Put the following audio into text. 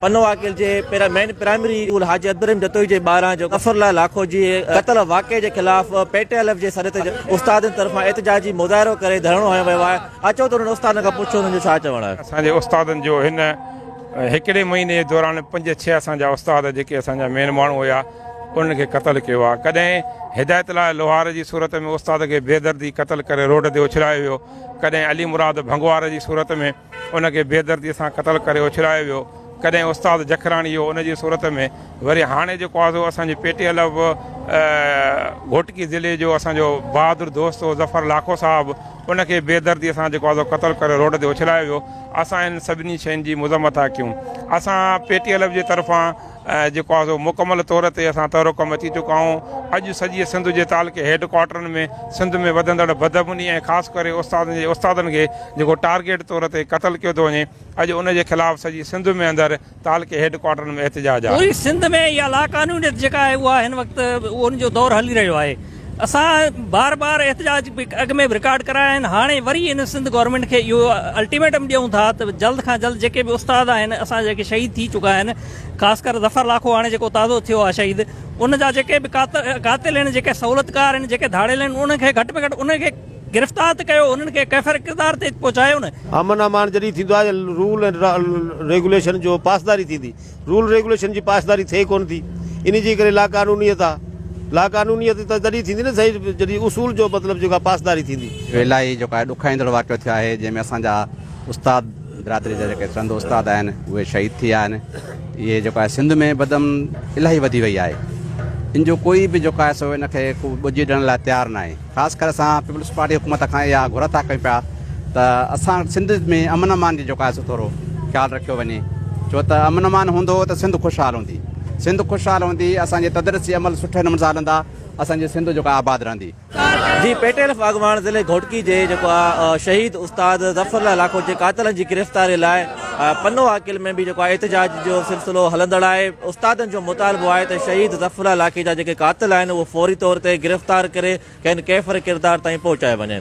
پنو عاقل جي main primary school Haji Abdulrahim Jatoi جي ٻاهران جو ظفر الله لاکو جي قتل واقعي جي خلاف پي ٽي ايل ايف جي سڏ تي استادن طرفان احتجاجي مظاهرو ڪري ڌرڻو هنيو ويو آهي اچو ته انهن استادن کان پڇو انهن جو ڇا چوڻ آهي. اسان جي استادن جو هن هڪڙي مهيني جي دوران پنج ڇهه اسان جا استاد جيڪي اسان جا مين ماڻهو هيا انهن کي قتل ڪيو آهي ڪڏهن هدايت الله لوهار جي صورت ۾ استاد کي بيدردي قتل ڪري روڊ تي اڇلايو ويو ڪڏهن علي مراد ڀنگوار جي صورت ۾ ان کي بيدردي سان قتل ڪري اڇلايو ويو، ڪڏهن استاد جکراڻي هو ان جي صورت ۾ وري هاڻي جيڪو آهي سو اسان جي P T L F Ghotki ضلعي جو اسان جو بهادر دوست هو ظفر لاکو صاحب ان کي بيدردي سان جيڪو آهي سو قتل ڪري روڊ تي اڇلايو ويو، اسان انهن سڀني شين جي مذمت ٿا ڪيون، اسان پي ٽي ايل ايف جي طرفان. جيڪو آهي سو مڪمل طور تي اسان تحرڪ ۾ اچي چڪا آهيون اڄ سڄي سنڌ جي تعلقي هيڊ ڪوارٽرن ۾ سنڌ ۾ وڌندڙ بدامني ۽ خاص ڪري استادن جي استادن کي جيڪو ٽارگيٽ طور تي قتل ڪيو ٿو وڃي اڄ ان جي خلاف سڄي سنڌ ۾ اندر تعلقي هيڊ ڪوارٽرن ۾ احتجاج آهي. پوري سنڌ ۾ اها لاقانونيت جيڪا آهي اها هن وقت ان جو دور هلي رهيو آهي اسان بار بار احتجاج به اڳ ۾ به رڪارڊ ڪرايا آهن هاڻي وري ان سنڌ گورنمينٽ کي اهو الٽيميٽم ڏيون ٿا ته جلد کان جلد جيڪي به استاد آهن اسان جيڪي شهيد ٿي چڪا آهن خاص ڪر ظفر لاکو هاڻي جيڪو تازو ٿيو آهي شهيد ان جا جيڪي به قاتل آهن جيڪي سهولتڪار آهن جيڪي ڌاڙيل آهن انهن کي گهٽ ۾ گهٽ انهن کي گرفتار ته ڪيو انهن کي ڪيفر ڪردار تي پهچايو نه. امن امان جڏهن ٿيندو آهي رول اينڊ ريگوليشن جو پاسداري ٿيندي رول ريگوليشن جي پاسداري ٿئي ڪونه ٿي انهي جي ڪري لاقانونيت آ لاقانونيت ته تڏهن ٿيندي نه سائين جڏهن اصول جو مطلب جيڪا پاسداري ٿيندي. اهو الاهي جيڪو آهي ڏکائيندڙ واقعو ٿيو آهي جنهن ۾ اسان جا استاد برادري جا جيڪي چند استاد آهن اهي شهيد ٿي ويا آهن اهي جيڪو آهي سنڌ ۾ بدامن الاهي وڌي وئي آهي ان جو ڪوئي به جيڪو آهي سو ان کي ڪو ٻجهي ڏيڻ لاء تيار ناهي. خاص ڪري اسان پيپلز پارٽي حڪومت کان اها گهر ٿا ڪيون پيا ته اسان سنڌ ۾ امن امان جي جيڪو آهي سو ٿورو خيال رکيو وڃي ڇو ته امن امان هوندو ته سنڌ خوشحال هوندي سنڌ خوشحال هوندي اسان جي تدرسي عمل سٺي نموني سان هلندا اسان جي سنڌ جيڪا آباد رهندي. جي پي ٽي ايف اڳواڻ ضلعي گهوٽڪي جي جيڪو آهي شهيد استاد ظفر الله لاکو جي قاتلن جي گرفتاري لاء پنو عاقل ۾ به جيڪو آهي احتجاج جو سلسلو هلندڙ آهي استادن جو مطالبو آهي ته شهيد ظفر الله لاکي جا جيڪي قاتل آهن اهي فوري طور تي گرفتار ڪري کين ڪيفر ڪردار تائين پهچايو وڃي.